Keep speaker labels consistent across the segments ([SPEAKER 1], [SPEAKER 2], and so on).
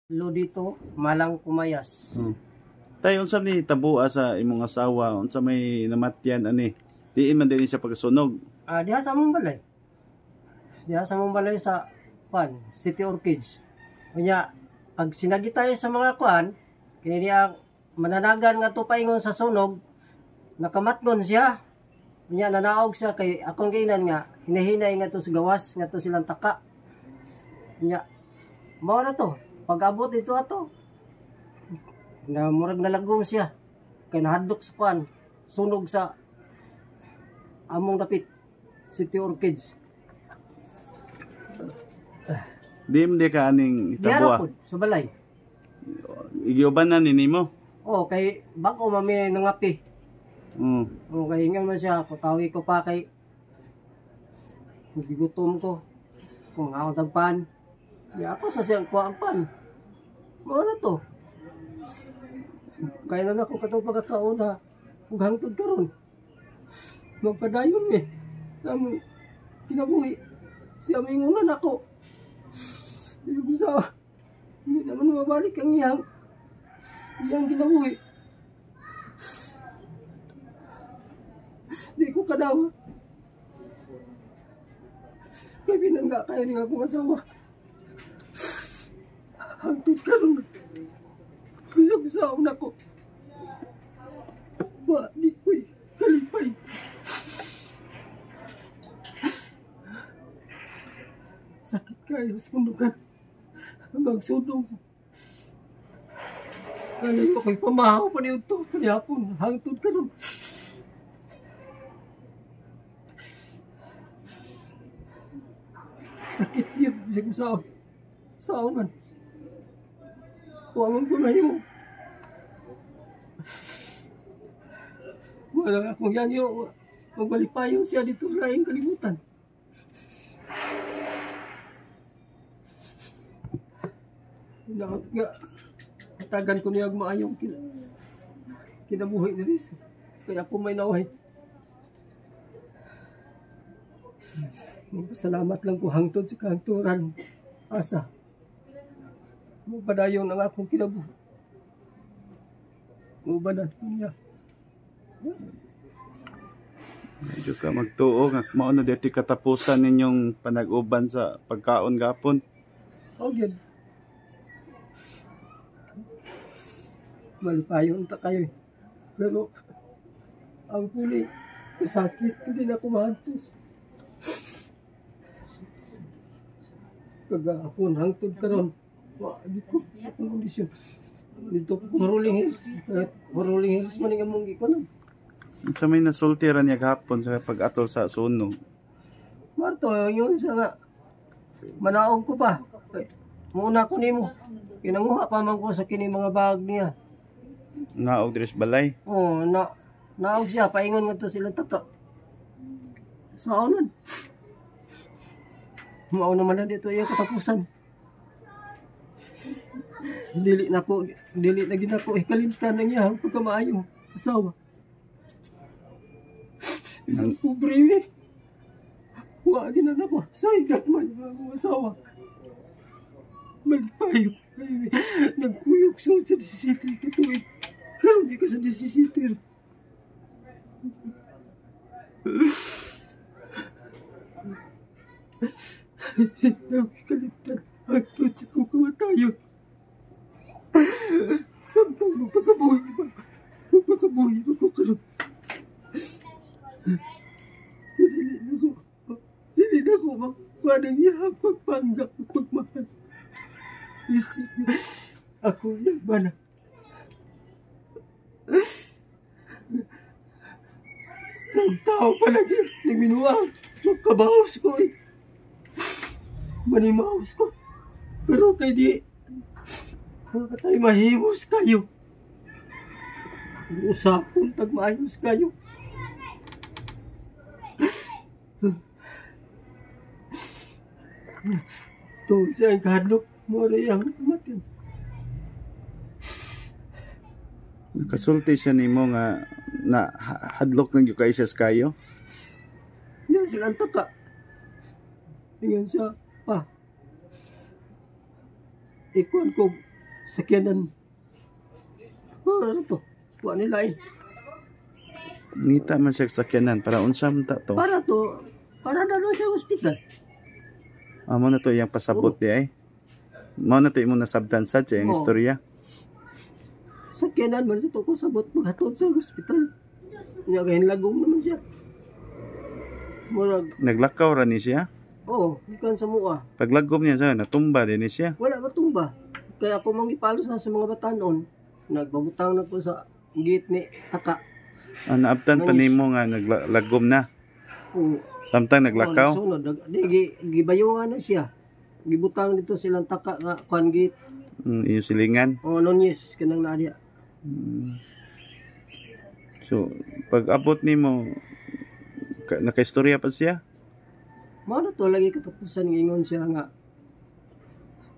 [SPEAKER 1] Lodito, Malang Kumayas.
[SPEAKER 2] Tay, unsa ni tabua sa imong asawa? Unsa may namatyan ani? Diin man din siya pagkasunog?
[SPEAKER 1] Ah, diha sa among balay. Diha sa among balay sa kwan, City Orchids. Unya, pag sinagi tayo sa mga kwan, kini diha mananagan nga paingon sa sunog, nakamatngon siya. Unya nanaog siya kay akong giinan nga hinahinay nga to sa gawas nga to silang taka. Unya, mao na to. Pag-abot dito ato, na murag nalagom siya kay nahadlok sa kwan, sunog sa among dapit, City Orchids.
[SPEAKER 2] Di man di ka aning
[SPEAKER 1] Diha ra
[SPEAKER 2] itabua.
[SPEAKER 1] pod sa balay.
[SPEAKER 2] Igiuban na ni nimo.
[SPEAKER 1] Oh, kay bag-o mami nangapi. Oh, kay ingon man siya, kutawi ko pa kay gigutom ko. Kung ako tagpan. Di ako sa siyang kuha ang pan. Mao na to. Kaya na ako katong pagkakauna. Ug hangtod karon. Magpadayon eh. Sa among kinabuhi. Siya may ingunan ako. Hindi ko sa hindi naman mabalik ang iyang kinabuhi. Di ko kadawa. Kaya binangga kayo nga akong asawa. Hangtod karon. Bisag saon ako. Wa, di ko'y kalipay. Sakit kayo sa kundukan. Magsunog. Alay ko ko'y pamahaw pa niyo ito. Kanyapon, hangtod karon. Sakit yun. Bisag saon. Saon man. Wa man ko mahimo. Wala akong yangyo. Magbalipayon siya dito sa laing kalibutan. Dapat nga, hatagan ko niya maayong kinabuhi ni Riz. Kaya ako may naway. Salamat lang ko hangtod sa kahangturan. Asa. Magpadayon ang akong kinabuhi. Ubanan ko niya.
[SPEAKER 2] Medyo ka magtuo nga mao na dito katapusan ninyong panag-uban sa pagkaon gapon.
[SPEAKER 1] O gyud. Malipayon ta kayo. Pero ang puli, kasakit, hindi na ako mahantos. Kagahapon, hangtod karon. Wa, di ko akong kondisyon. Dito ko kung rolling hills. Kahit rolling hills man ang among gikunan.
[SPEAKER 2] Unsa may nasulti ra niya gahapon sa pag-atol sa sunog?
[SPEAKER 1] Marto, yun siya nga. Manaog ko pa. Muna ko nimo. Kinanguha pa man ko sa kini mga bag niya.
[SPEAKER 2] Naog diri sa balay.
[SPEAKER 1] Oo, naog siya. Paingon nga to silang taka. Saonan. Mao naman na dito iyang katapusan. Dili na ko, dili na ginako ikalimtan ng iyang pagkamaayo asawa. Isang pobre mi. Wa ginan ako. Sa man ang asawa. Malpayo. Nagkuyog sa 17 ka tuig. Karon di ko sa 17. Kalimtan hangtod sa kong kamatayon. Samtang magpakabuhi pa. Magpakabuhi pa ko karon. Dili na ko makuha ng iyang pagpanggap at pagmahal. Isip ako iyang bana. Nagtao pa lagi, nagminuang, magkabaos ko eh. Manimaos ko. Pero kay di, tayo mahimos kayo. Usapon, tagmaayos kayo. Tuod siya ang kahadlok, mura ang matin.
[SPEAKER 2] Nakasulti siya nimo nga na hadlok nang gyud kay siya sa kayo.
[SPEAKER 1] Hindi sila ang taka. Ingon siya, pa. Ikuan ko, Sakyanan. Ano to? Wa nila eh.
[SPEAKER 2] Ngita man siya sa sakyanan para unsa man ta to.
[SPEAKER 1] Para to, para na siya ospital.
[SPEAKER 2] Amo na to iyang pasabot di ay. Mao na to imong nasabtan sad sa iyang
[SPEAKER 1] Oo.
[SPEAKER 2] Istorya.
[SPEAKER 1] Sakyanan man sa to ko sabot maghatod sa ospital. Nya kay lagom naman siya. Murag,
[SPEAKER 2] Naglakaw ra ni siya.
[SPEAKER 1] Oo, gikan sa mua.
[SPEAKER 2] Paglagom niya siya natumba din ni siya.
[SPEAKER 1] Wala matumba. Kaya ako mang gipalo sa mga batanon, nagbabutang na ko sa gate ni Taka.
[SPEAKER 2] Ah, naabtan pa nimo nga naglagom na.
[SPEAKER 1] Oo.
[SPEAKER 2] Samtang naglakaw.
[SPEAKER 1] Oo, nagsunod. Gibayungan na siya. Gibutang dito silang Taka nga kuan gate.
[SPEAKER 2] Iyong silingan.
[SPEAKER 1] O Nunez kanang naa diya.
[SPEAKER 2] So, pag abot nimo nakaistorya pa siya.
[SPEAKER 1] Mao na to lagi katapusan, ingon siya nga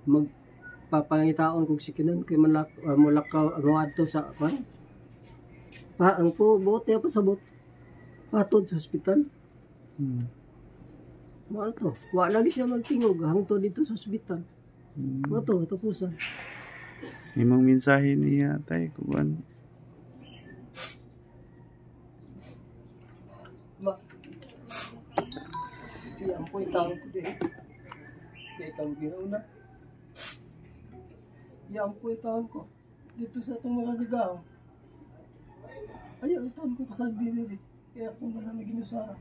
[SPEAKER 1] magpapangitaon kog sikinan kay manlak mulakaw moadto sa kuan. Pa ang po bote pa sabot. Patod sa ospital. Mao na to. Wa lagi siya magtingog hangtod dito sa ospital. Mao to katapusan.
[SPEAKER 2] Imong mensahe niya, tay, kuan.
[SPEAKER 1] Ma. Iyan po yung tawag ko din. Kaya ikaw ginauna. Iyan po yung tawag ko. Dito sa itong mga gagaw. Ayaw, yung tawag ko kasal din. Kaya ako marami ginusara.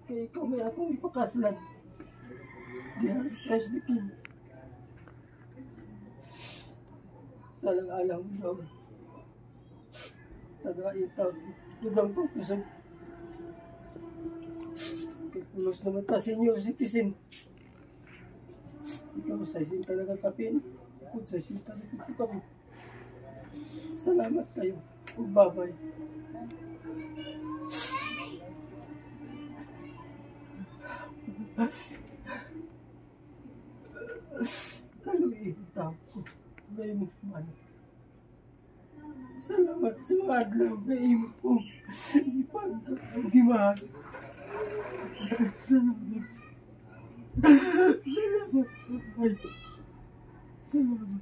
[SPEAKER 1] Kaya ikaw may akong ipakaslan. Diyan sa Christ the King. Salang alam mo daw. Taga itawag ko. Dugang ko kusog. Kay pulos naman ta senior citizen. Ikaw sa isinta na kapin. Kung sa isinta na kami. Salamat kayo. Ug bye-bye. Kaluin tao ko. May man. Salamat sa mga adlaw nga imo kong gipag-gimahal. Salamat. Salamat. Ay. Salamat.